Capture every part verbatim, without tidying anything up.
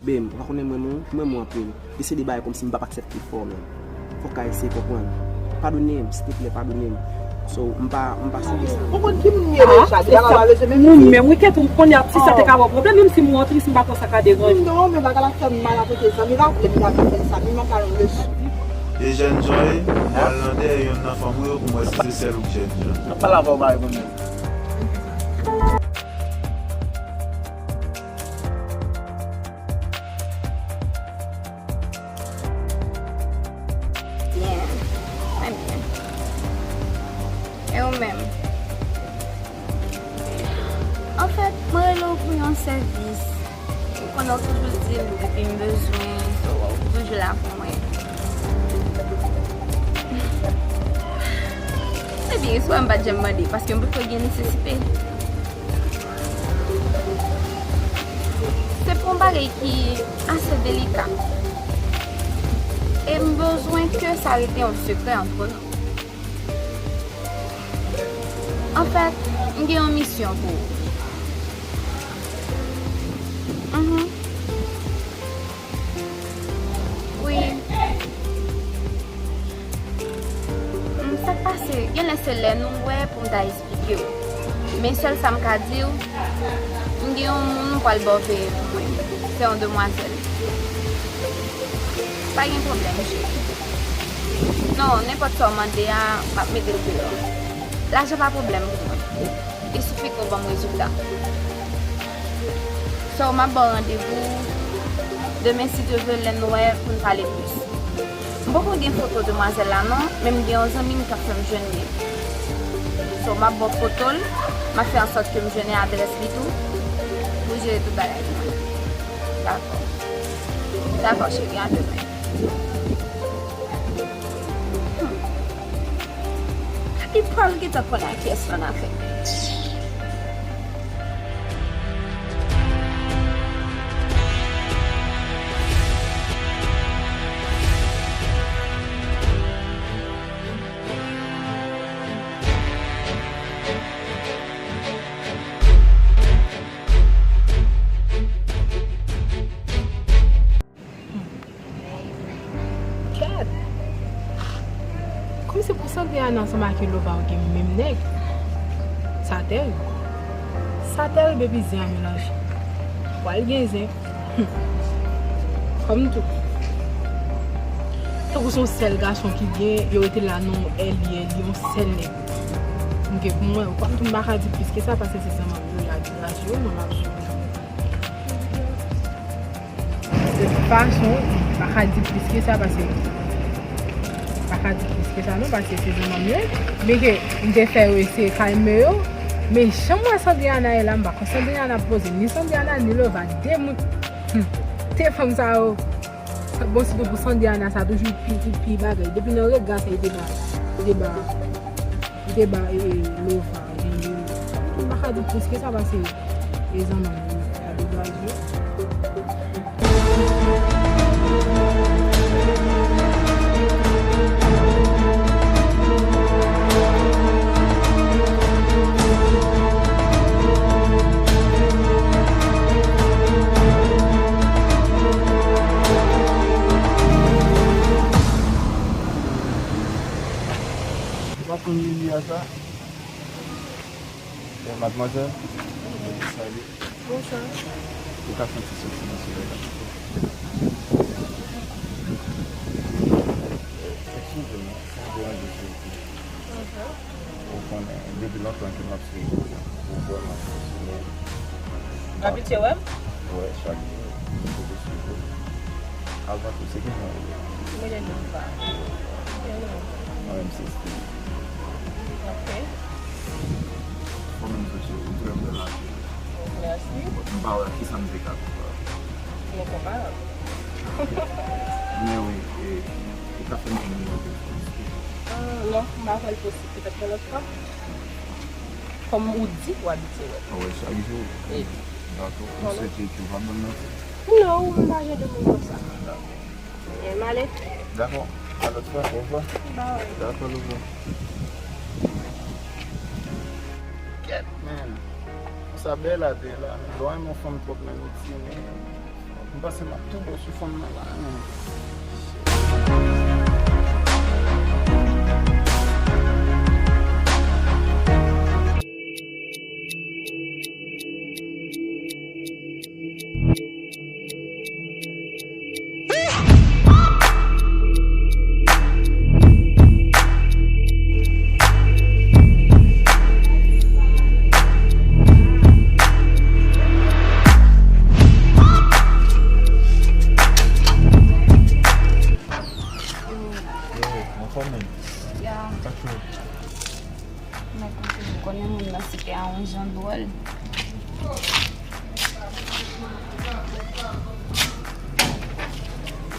Bem, ou pa konnen mwen, mwen, mwen, mwen anpil. Deside bagay kòmsi m p ap aksepte fò, men. Fòk ka eseye konprann. Padone m, silteplè, padone m. So, m pa, m pa sou de sa. Ou konn ki moun m ye deja, deja m ap pale se menm moun menm, wi, kèt, ou konnen si sa te ka ba w pwoblèm, menm si m wè w tris, m pa kwè sa ka deranje. Non, men bagay la fè m mal anpil, zanmi pa vle m ta fè sa, men m ap ba l yon leson. E jèn jan e, m pral nan dèyè yonn nan fanm ou yo pou m wè si se sèl ou k jèn jan. N ap pale avè w bagay konn menm. Byen. Mwen byen. E ou menm? Anfèt, mwen rele w pou yon sèvis. Ou konnen w toujou di m depi m bezwen, so, ou toujou la pou mwen. Ebyen, si w wè m pa t janm mande, paske m potko gen nesesite. Se pou yon bagay ki ase delika. E m bezwen ke sa rete yon sekrè antre nou. Anfèt, m gen yon misyon pou ou. Mhm. Wi. Mm, sa k pase, genlè se lè nou wè pou m ta eksplike w. Men sèl sa m ka di w, m gen yon moun m pral ba w veye pou mwen. Se yon demwazèl. Pa gen pwoblèm, cheri. Non, nenpòt sa w mande a, m ap mete l deyò. Lajan pa pwoblèm pou mwen. Il suffit ke w ban m rezilta. So, m ap ba w randevou demen, si Dye vle, lè n wè pou n pale plis. M poko gen foto demwazèl la non, men m gen yon zanmi m k ap fè m jwenn li. So, m ap ba w foto l, m ap fè ansòt ke m jwenn adrès li tou, pou jere tout bagay pou mwen. Dakò. Dakò, cheri, a demen. Hmm. Li pral gentan konnen a kiyès l annafè. Kèt! Kòmsi pou Sandriana ansanm ak Lova yo gen menm nèg. Sa tèrib. Sa tèrib epi zen an melanje. Pral gen zen. Kòm tou. Tankou se yon sèl gason ki gen, yo rete la nan yon èli, èli, yon sèl nèg. Mwen, pou mwen, ou pa, m pa ka di plis ke sa, paske se zanmanm yo, y a degaje yo, mwen, m ap swiv. De tout fason, m pa ka di plis ke sa, paske, m pa ka di plis ke sa non, paske se zanmanm yo. Byenke m te fè yo eseye kalme yo, men jan m wè Sandriana ye la, m pa kwè Sandriana poze, ni Sandriana, ni Lova, de moun, hmm, de fanm sa yo, bon, sitou pou Sandriana, sa toujou pi, pi, pi bagay. Depi nan rega sa, li te ba, li te ba, li te ba, e, e, Lova. M pa ka di plis ke sa, paske e zanmanm yo, y a degaje yo. Ou pa konn Lili a sa? Eh, madmwazèl. Salut. Bonswa. Ou ka fè yon ti soti nan solèy la pito? Eh, eskize m, san deranje, silvouplè. Mhm. Ou konnen, depi lontan ke m ap swiv ou, ou vrèman pwofesyonèl. W abitye wè m? Wi, chak jou, m toujou swiv ou. Avan tou, se ki non ou ye? Mwen rele Lova. Mwen menm se Steve. Ok. Ou menm tou, ou vrèman bèl anpil. Mèsi. M pa wè kisa m te ka fè. Nou konparab. Men wi, e, ou ka fè m jwenn nimewo telefòn ou? Ah, non, m pa kwè l posib. Petèt yon lòt fwa. Kòm ou di, ou abitye wè m. Ah wè, chak jou. Wi. Dakò. M swete ke w pa ban m manti. Non, ou menm pa jan de moun konsa. Dakò. Byen, m ale. Dakò. A lòt fwa, ovwa. Bye. Dakò, ovwa. Kèt, man. Sa bèl atè la, man. Lè w renmen yon fanm twòp, man, ou tini. M panse m ap tonbe sou fanm nan la, men. Yo, anfòm, men. Ya. Sa k fè? Mwen konn toujou konnen moun nan si te a yon jan dwòl.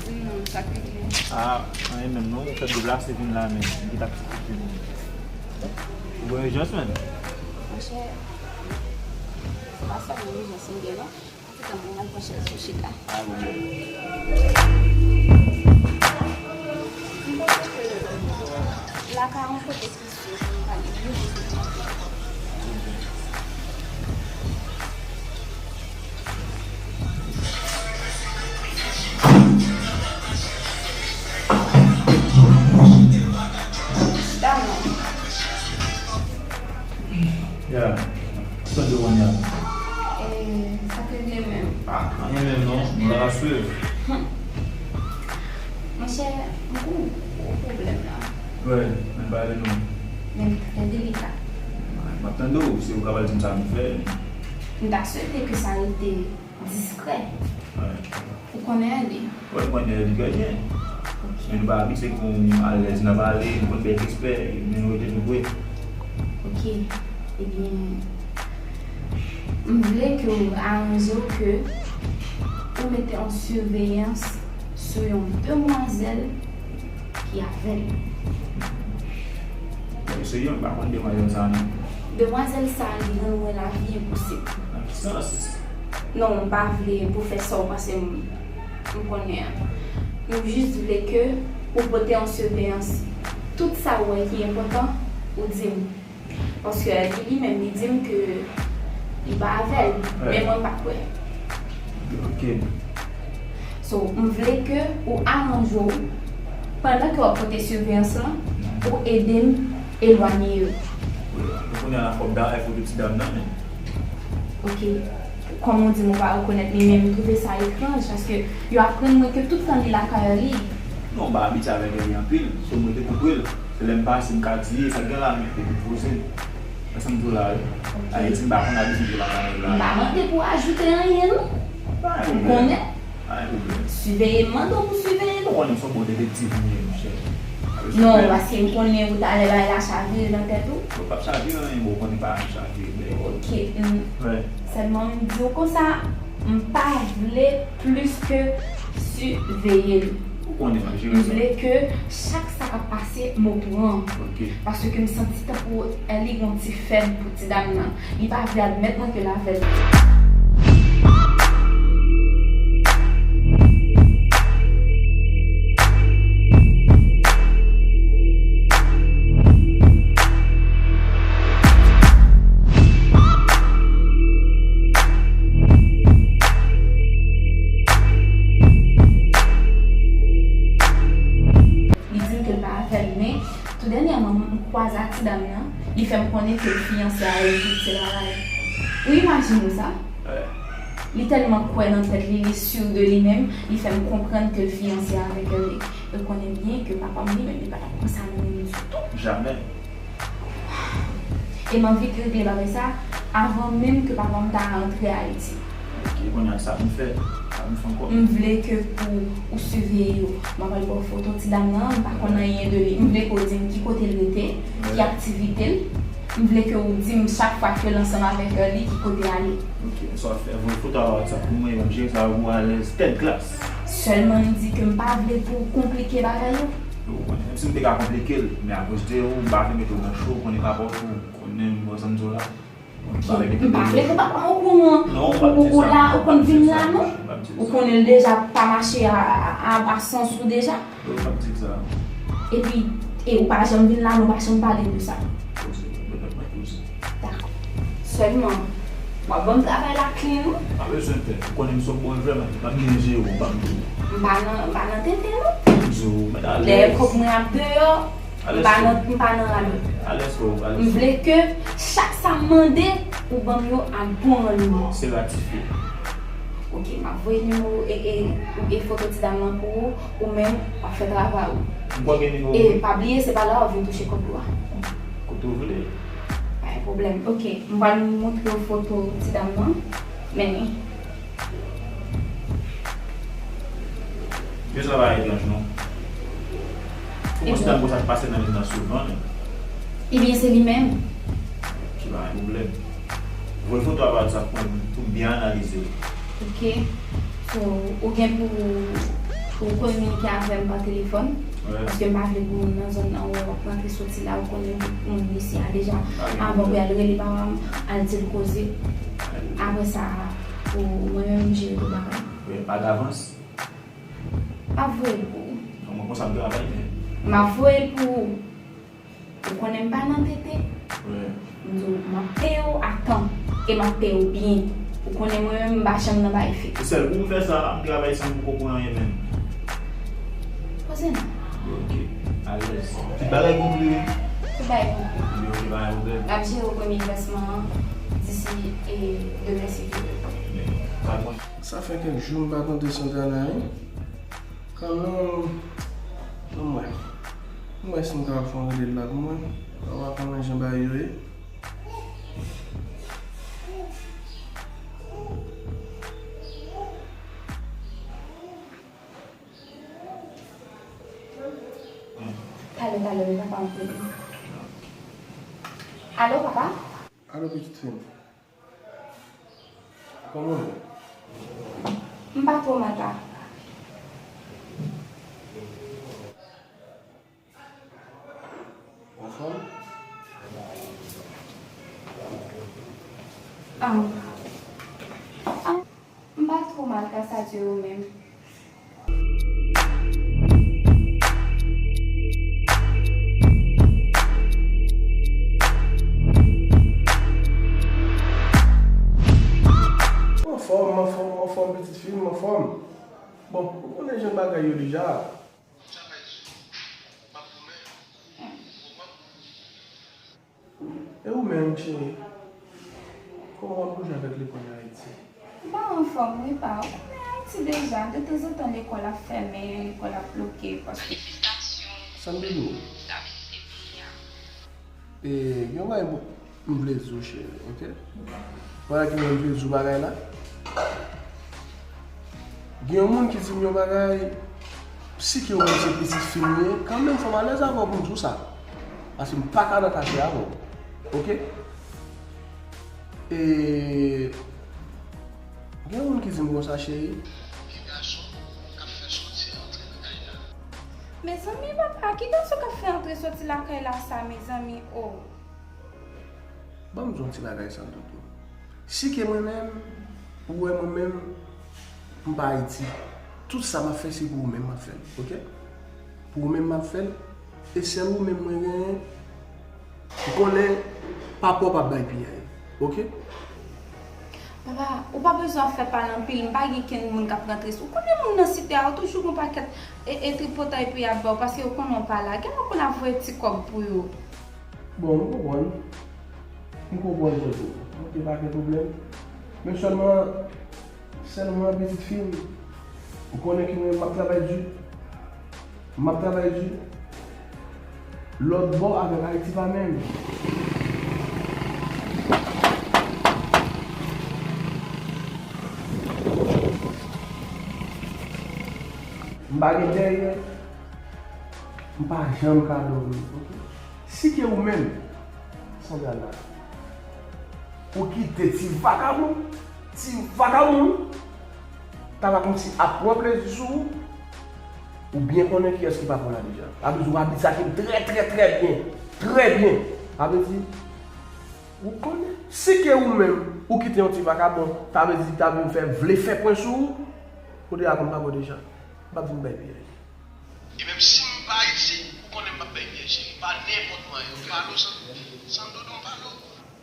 Di m non, sa k regle? Ah, anyen menm non, ou fèk deplase vin la menm. M te t ap soti vin. Ou gen ijans menm? Monchè, se pa sèlman ijans m gen non. Ti tann mwen al pran chèz pou chita. Lakay yon kote ki sou pou m pale. Chita non. Ya, m ap tande w kounye a. E, sa k regle menm? Ah, anyen menm non, nou la swiv. Monchè, m gon gwo pwoblèm la. Wè, men pale non. Men li trè delika. M ap tande w, si w ka pral di m sa nou fè. M ta swete ke sa rete diskrè. Wè. Ou konnen Early? Wè, m konnen Early trè byen. Ok. Men nou pa abitye pou alèz nan pale, nou konn fè eksprè, men nou rete tou pre. Ok. Ebyen, m vle ke w aranje w ke ou mete yon siveyans sou yon demwazèl ki avè l. Mwen serye, m pa konn demwazèl sa a non. Demwazèl sa a, li rann mwen lavi enposib. Nan ki sans? Non, m pa vle pou fè sa w panse m, m konnen an. M jis vle ke ou pote yon siveyans. Tout sa w wè ki enpòtan, ou di m. Paske li, li menm, li di m ke li pa avè l, men mwen m pa kwè. Ok. So, m vle ke ou aranje w, pandan ke w ap pote siveyans lan, ou ede m elwanye yo. Kounye a la, fò m ta al foto ti dam nan, men. Ok. Kòm ou di m ou pa rekonèt li, men m twouve sa etranj, paske yo aprann mwen ke tout tan li lakay li. Non, m pa abitye avèk li anpil, so m rete tou pre l. Se lè m pase, m ka di, "Sa k gen la, men?" Epi l poze. Wè sa m di w la, wi. Ok. Ayiti, m pa konn abitye lakay nèg la. M pa mande pou w ajoute anyen, non. Pa gen pwoblèm. Ou konnen? Pa gen pwoblèm. Siveye m mande w pou siveye l. Ou konnen m se yon bon detektiv m ye, monchè. Non, paske m konnen ou talè bagay la chavire nan tèt ou. Ou p ap chavire anyen, bon, ou konnen pa chavire, men. Ok, m, sèlman m di w konsa, m pa vle plis ke siveye l. Ou konnen m ap jere sa. M vle ke chak sa k ap pase, m opran. Ok. Paske m santi tankou Early gon ti fèb pou ti dam nan. Li pa vle admèt mwen ke l avè l. Li di m ke l pa avè l, men tou dènyèman, m kwaze ak ti dam nan, li fè m konnen ke l fiyanse a yon piti lalay. Ou imajine w sa? Li tèlman kwè nan tèt li, li sur de li menm, li fè m konprann ke l fiyanse avèk Early. Ou konnen byen ke papa m li menm, li pa t ap pran sa nan men m ditou. Jamè. E m anvi regle bagay sa avan menm ke papa m ta rantre Ayiti. Ok, kounye a sa pou m fè? Sa pou m fè ankò? M vle ke pou ou siveye yo. M ap al ba w foto ti dam nan, m pa konn anyen de li. M vle ke w di m ki kote l rete, ki aktivite l. M vle ke w di m chak fwa ke l ansanm avèk Early, ki kote y ale. Ok, sa w ap fè, voye foto a WhatsApp pou mwen, epi m ap jere sa pou ou alèz, tèt glas. Sèlman m di ke m pa vle pou w konplike bagay yo. Ou konnen, menm si m te ka konplike l, men akoz de ou, m pa vle mete w nan cho, ou konnen pa pòt ou, ou konnen m wè sa m di w la. Ok, m pa vle pou papa m okouran. Non, ou p ap di sa. Ou la, ou konn vin la, non? Ou konnen l deja pa mache a, a, a, a sans ou deja. Ou p ap di sa. Epi, e ou pa janm vin la, nou pa janm pale de sa. Dakò. Sèlman, W ap ban m travay la klin wi. Pa bezwen pè. Ou konnen m se yon bon jwè, m ap byen jere w, m p ap bliye. M pa nan, m pa nan tenten non. M di w, mèt alèz. Dèyè kòb mwen ap deyò, m pa nan, m pa nan radòt. Alèz frè, alèz. M vle ke chak sa m mande, ou ban m yo ak bon rannman. Se ratifye. Ok, m ap voye nimewo e, e, e foto ti dam nan pou ou, ou menm w ap fè travay ou. M kwè gen nimewo. E pa bliye, se pa la w ap vin touche kòb ou a. Kote w vle. Pa gen pwoblèm. Ok, m pral montre w foto ti dam nan. Men. Mesye sa pa etranj non. Ou konn ti dam konsa k pase nan vi m nan souvan, non? Ebyen, se li menm. Ok, pa gen pwoblèm. Voye foto a pa WhatsApp mwen pou m byen analize l. Ok. So, ou gen pou, pou kominike avè m pa telefòn. Wi. Paske m pa vle pou moun nan zòn nan wè w ap rantre soti la, ou konnen tout moun isi a deja. Pa gen pwoblèm. Avan pou y al rele papa m, al di l koze. Apre sa, pou mwen menm, m jere tout bagay. Wi, pa davans. M ap voye l pou ou. Non, mwen konsa m travay, men. M ap voye l pou ou. Ou konnen m pa nan tenten. Wi. M di w, m ap peye w a tan. E m ap peye w byen. Ou konnen mwen menm, m pa janm nan bay fake. Se sèl pou m fè sa, m travay san m poko pran anyen menm. Poze non. Ok, alèz. Tout bagay konpli wi. Tout bagay konpli. Ok, pa gen pwoblèm. N ap jere w premye vèsman an disi, e, demen si Dye vle. Sa fè kèk jou m pa tande Santana wi. Kanmenm, ban m wè. Ban m wè si m ka fè yon rele l la pou mwen. An wè kòman jan bagay yo ye. Talè, talè, wi, papa, m ap rele. Alo, papa? Alo, pitit fi m. Kòman w ye? M pa twò mal, pa. Anfòm? Ah. Ah. M pa twò mal, gras a Dye, ou menm? M anfòm, m anfòm, m anfòm, pitit fi m, m anfòm. Bon, ou konnen jan bagay yo deja. E ou menm, cheri? Kòman w ap bouje avèk lekòl Ayiti? M pa anfòm, wi, pa. Ou konnen Ayiti deja, detanzantan lekòl ap fèmen, lekòl ap bloke, paske... Sa m te di w? E, gen yon bagay m, m vle di w, cheri, ok? Wala ki mwen m vle di w bagay la. Gen yon moun ki di m yon bagay, si ke ou menm se pitit fi m ye, kanmenm fò m alèz avè w pou m di w sa. Paske m pa ka nan kache avè w. Ok? E gen yon moun ki di m konsa, cheri. Gen gason k ap fè soti antre nan kay la. Mezanmi, papa, ki gason k ap fè antre soti lakay la sa, mezanmi, o? Ban m di w yon ti bagay, Sandoudou. Si ke mwen menm, ou wè mwen menm, m pa Ayiti. Tout sa m ap fè, se pou ou menm m ap fè l, ok? Pou ou menm m ap fè l. E sèl ou menm mwen genyen, ou konnen papa w p ap bay piyay, ok? Papa, ou pa bezwen ap fè pale anpil, m pa gen kenn moun k ap rantre sou. Ou konnen moun nan site a, yo toujou gon pakèt e, e tripotay pou y ap ba w, paske yo konnen w pa la. Gen lè pou n ap voye ti kòb pou yo. Bon, m konprann. M konprann, Jojo. Ok, pa gen pwoblèm. Men sèlman, sèlman, pitit fi m, ou konnen ke mwen, m ap travay di. M ap travay di. Lòt bò avèk Ayiti pa menm. M pa gen dèyè. M pa janm ka dòmi, ok? Si ke ou menm, Sandra la, ou kite ti vakabon, ti vakabon, ta va kòmsi ap pran plezi sou ou, ou byen konnen kiyès ki pa pran la deja. Sa vle di ou abitye ak li trè, trè, trè byen. Trè byen. Sa vle di, ou konnen. Si ke ou menm, ou kite yon ti vakabon, sa vle di, ta vin fè, vle fè pwen sou ou, ou deja konn pa bon deja. M p ap vin bay piyay. E menm si m pa Ayiti, ou konnen m p ap bay piyay, cheri. Pa nenpòt mwayen. Ou pale w, San, Sandoudou, m pale w.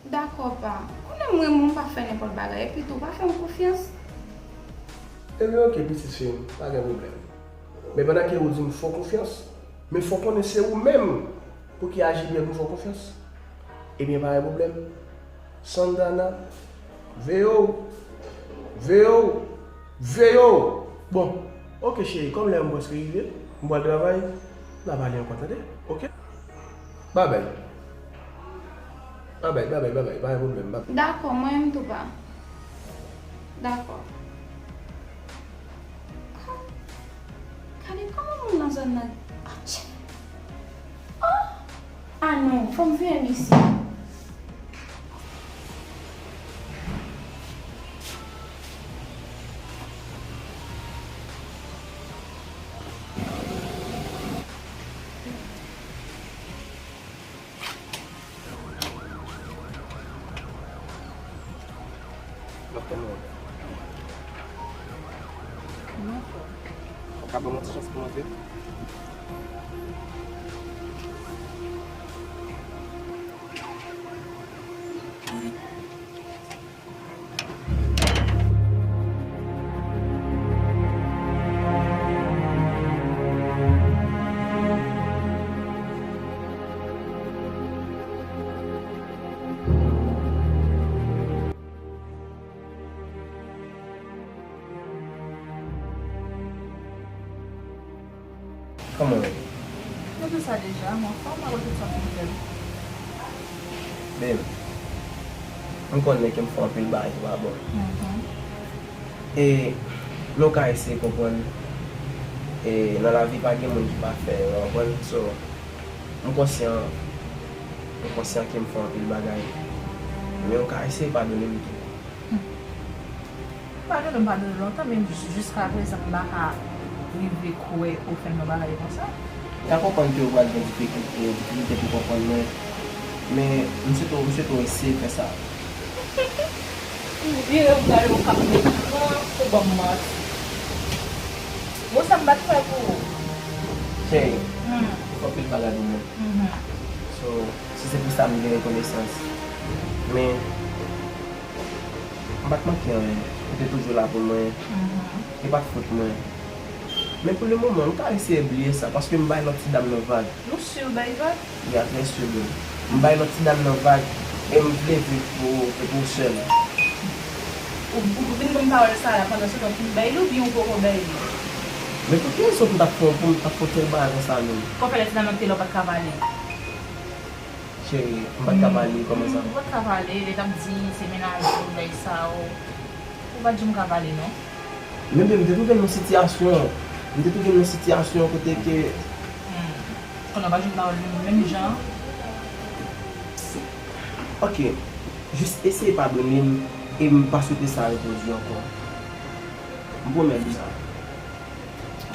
Dakò, pa. Konnen M renmen w, m pa fè nenpòt bagay. Epi tou, pa fè m konfyans. Ebyen, oke, pitit fi m, pa gen pwoblèm. Men pandan ke ou di m fè w konfyans, men fò w konnen se ou menm pou ki aji byen pou fè w konfyans. Ebyen, pa gen pwoblèm. Santana, veye w, veye w, veye w. Bon, oke cheri, kòm lè m prèske rive, m pral travay, n a pale ankò, tande? Oke? Babay. Babay, babay, babay, pa gen pwoblèm, babay. Dakò, mwen menm tou pa. Dakò. Ah, gade kòman moun nan zòn nan. Atchè! Oh! Ah non, fò m vire m isi. Ou ka ban m yon ti chans pou m antre? Kòman w ye? Mwen di sa deja, m anfòm, mwen konn tout sa pou m fè. Babe, m konnen ke m fè anpil bagay ki pa bon. Mhm. E, men w ka eseye konprann, e, nan lavi pa gen moun ki pafè, w konprann? So, m konsyan, m konsyan ke m fè anpil bagay. Men w ka eseye padone m tou. Hmm. Padone m, padone lontan, men jis, jiskaprezan m pa ka rive kwè ou fè m yon bagay konsa. M ka konprann ke ou pral gen difikilte, difikilte pou konprann mwen, men m swete w, m swete w eseye fè sa. M vire m gade w k ap met pran pou ban m manti. Bon, sa m pa t fè pou ou. Cheri, hmm, ou fè anpil bagay pou mwen. Mhm. So, si se pou sa, m gen rekonesans. Men, m pa t manke anyen. Ou te toujou la pou mwen. Mhm. E pa t fòt mwen. Men pou le moman, m ka eseye bliye sa, paske m bay lòt ti dam nan vag. Ou si w bay vag? Wi, a trè si, bro. M bay lòt ti dam nan vag, e m vle viv pou ou, e pou ou sèl. Ou, ou vin ban m pawòl sa la, pandan se tan pou m bay li oubyen ou poko bay li? Men pou ki rezon pou m t ap fè, pou m t ap fè yon bagay konsa menm? Kòfè lè ti dam nan te la, ou pa t ka pale? Cheri, m pa t ka pale, kòman sa? Ou pa t ka pale, lè l t ap di se mennaj ou, bagay sa yo. Ou pa t janm ka pale, non. Men, men, m te twouve m nan sitiyasyon. M te twouve m nan sitiyasyon kote ke. Hmm. Konnen w pa jwenn pawòl li menm jan. Ok. Jis eseye padone m e m pa swete sa repwodui ankò. M pwomèt ou sa.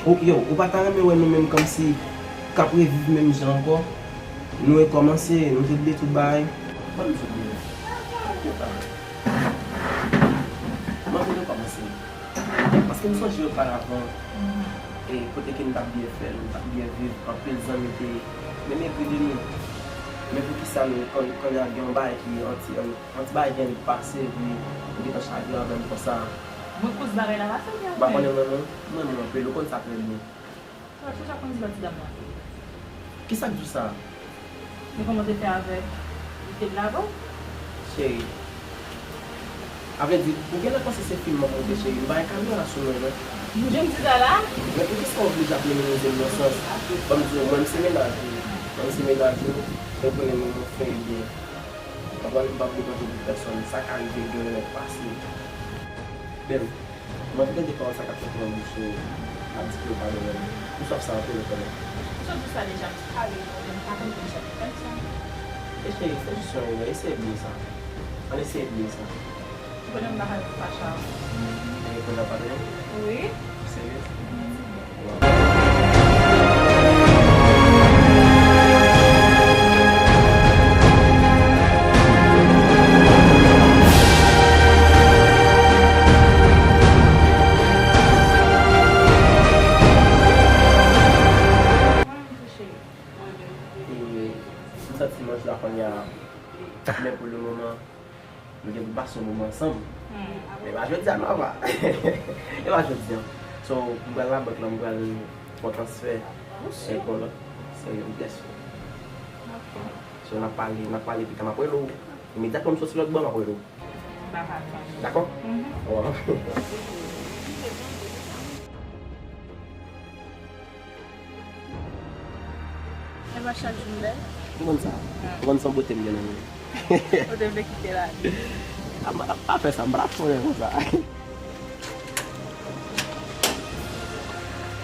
Ou, yo, ou pa ta renmen wè nou menm kòmsi k ap reviv menm jan ankò? Nou rekòmanse, nou te bliye tout bagay. Ban m di w byen. M anvi rekòmanse. Paske m sonje oparavan, e, kote ke n t ap byen fè l, n t ap byen viv, anpil zanmi te menm epri de nou. Men poukisa nou, kon, kounye a gen yon bagay ki anti, anti bagay gen annik pase, epi ou gentan chagren avè m konsa? Mwen koz bagay la pase, ou byen? M pa konnen mwen, non. Mwen, mwen, anpil, ou konn sa trè byen. Sa, se sa konn di lòt ti dam nan. Kisa k di w sa? Men kòman w te fè avè l? Li te lave w? Cheri, avrèdi, ou genlè panse se fim m ap monte, cheri. M pa gen kamera sou mwen, non. Jan m di sa la? Men poukisa w oblije ap minimize m nan sans? Ban m di w, mwen, m se mennaj ou. Mwen, m se mennaj ou. Fè konnen mwen, mwen fè l byen. Konprann, m p ap depann de pèsòn. Sa ka rive, gen yon lè pase. Bèl. Mwen te tande pawòl sa k ap soti nan bouch ou, ap di ke ou padone m. M swaf sa anpil, ou konnen. Ou sot di sa deja, m kale, men m pa tande w chèche pèsonn. E cheri, se jis yon erè, eseye bliye sa. Ann eseye bliye sa. Ou konnen m pa ka fache avè w. E kounye a w padone m? Wi. Ou serye? E, m santi m anjou a kounye a, men pou le moman, m gen pou Pase yon moman ansanm. Men pa jodi a non, apa. E pa jodi a. So, m pral labank lan, m pral fè yon transfè. Yon lòt, se yon pyès. So, n ap pale, n ap pale pita, m ap rele w. Imedyatman m soti lòtbò, m ap rele w. Dakò? Dakò? Owa. E pa chak jou m bèl. Ou konn sa? Ou konn sa bote m gen nan men. Ou te vle kite la. A, pa, pa fè sa, m pa t ap fè w konsa.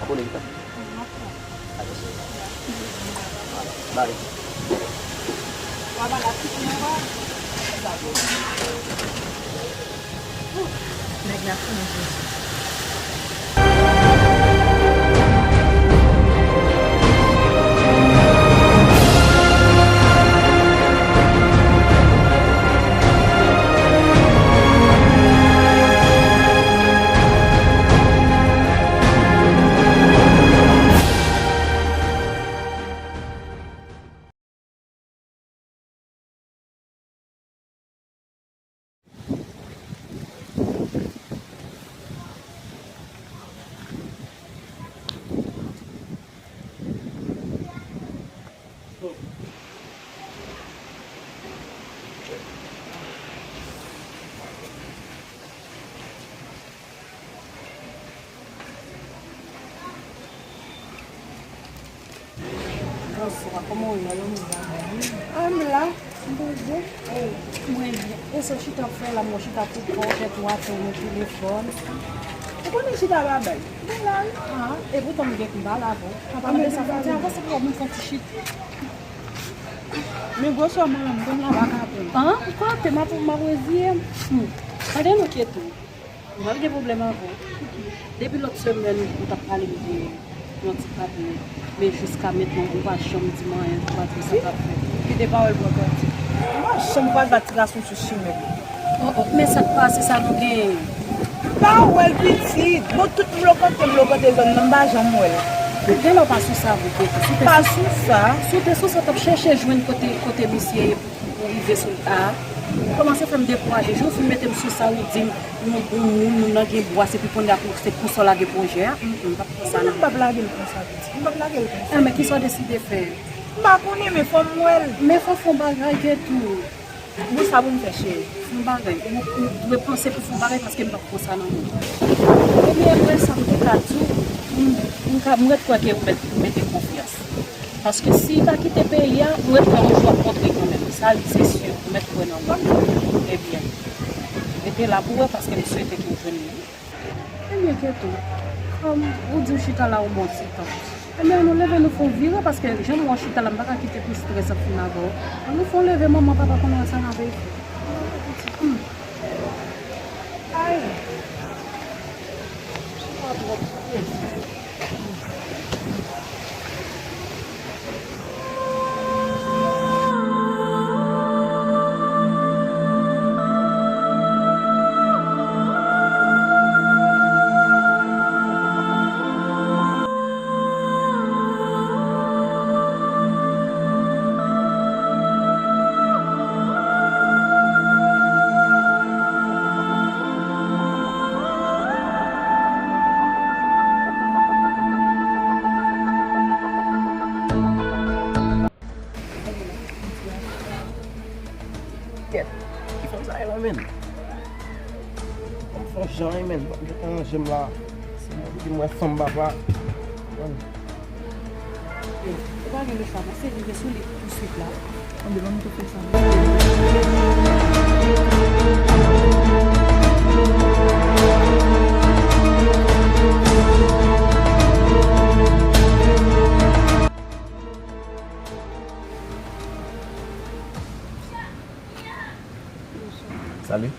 Abone, vit. Bye. Nèg la fini Jezi. Bonswa, kòman w ye? A, m la, m byen. Mwen byen. E sa w chita ap fè la, mwen chita pou kò, tèt ou atè nan telefòn. Ou konnen chita babay. Mwen la, wi. A, e poutan m gen pou m pale avè w. Papa, mwen sa fè ti avanse pou mwen fè ti chita. Men gwo sè mwen, m konn la pa ka pran. A, ou konnen m ap, m ap reziye m. Tande non, Keto. M pa gen pwoblèm avè w. Depi lòt semèn, ou t ap pale m de yon ti patnè. Men jiska mentnan, ou pa janm di m anyen, ou pa di m sa k ap fèt. Kite pawòl bò pati. M pa janm pral bat ti gason sou chimen. O, o, men sa k pase sa nou genyen? M pa wè l pitit. Bon, tout m lokante, m lokante zòn nan, m pa janm wè l. Gen lè w pa sou sa vre, Keto. Si w te sou sa, si w te sou sa, w t ap chèche jwenn kote, kote misye ye pou, pou rive sou l. A, ou kòmanse fè m dekouraje. Jou w fin mete m sou sa, ou di m, yon, yon moun, moun nan gen bwa, se pou kounye a pou, se pou sa w lage pwojè a. Mm, mm, m p ap pran sa non. M p ap lage l konsa, pitit. M p ap lage l konsa. A, men kisa w deside fè? M pa konnen, men fò m wè l. Men fò w fè yon bagay, Keto. Bon, sa pou m fè, cheri? Fè yon bagay. Ou, ou, ou dwe panse pou fè yon bagay paske m p ap pran sa nan men w. Ebyen, mwen, sa m te ka di w, m, m ka, m ret kwè ke ou mèt, ou mete konfyans. Paske si l pa kite peyi a, ou ret kwè yon jou w ap kontre kanmenm. Sa, li se si, ou mèt kwè nan mwen. Ebyen, rete la pou wè paske m swete ke w jwenn li. Ebyen, Keto, kòm ou di w chita la yon bon ti tan. Ebyen, nou leve, nou fè yon vire, paske jan m wè w chita la, m pa ka kite pou strès ap fin avè w. Ann nou fè yon leve, manman, papa konn wè sa n ap fè. Hmm. Ay. Chita twòp. Kèt, ki fanm sa ye la, menn? Fanm fò jan wi, menn. Fanm gentan ranje m la. Se mwen ki m wè fanm papa. Ou pa gen lechwa, pase rive sou li touswit la. Anben, ban m tou fè sa. Salut.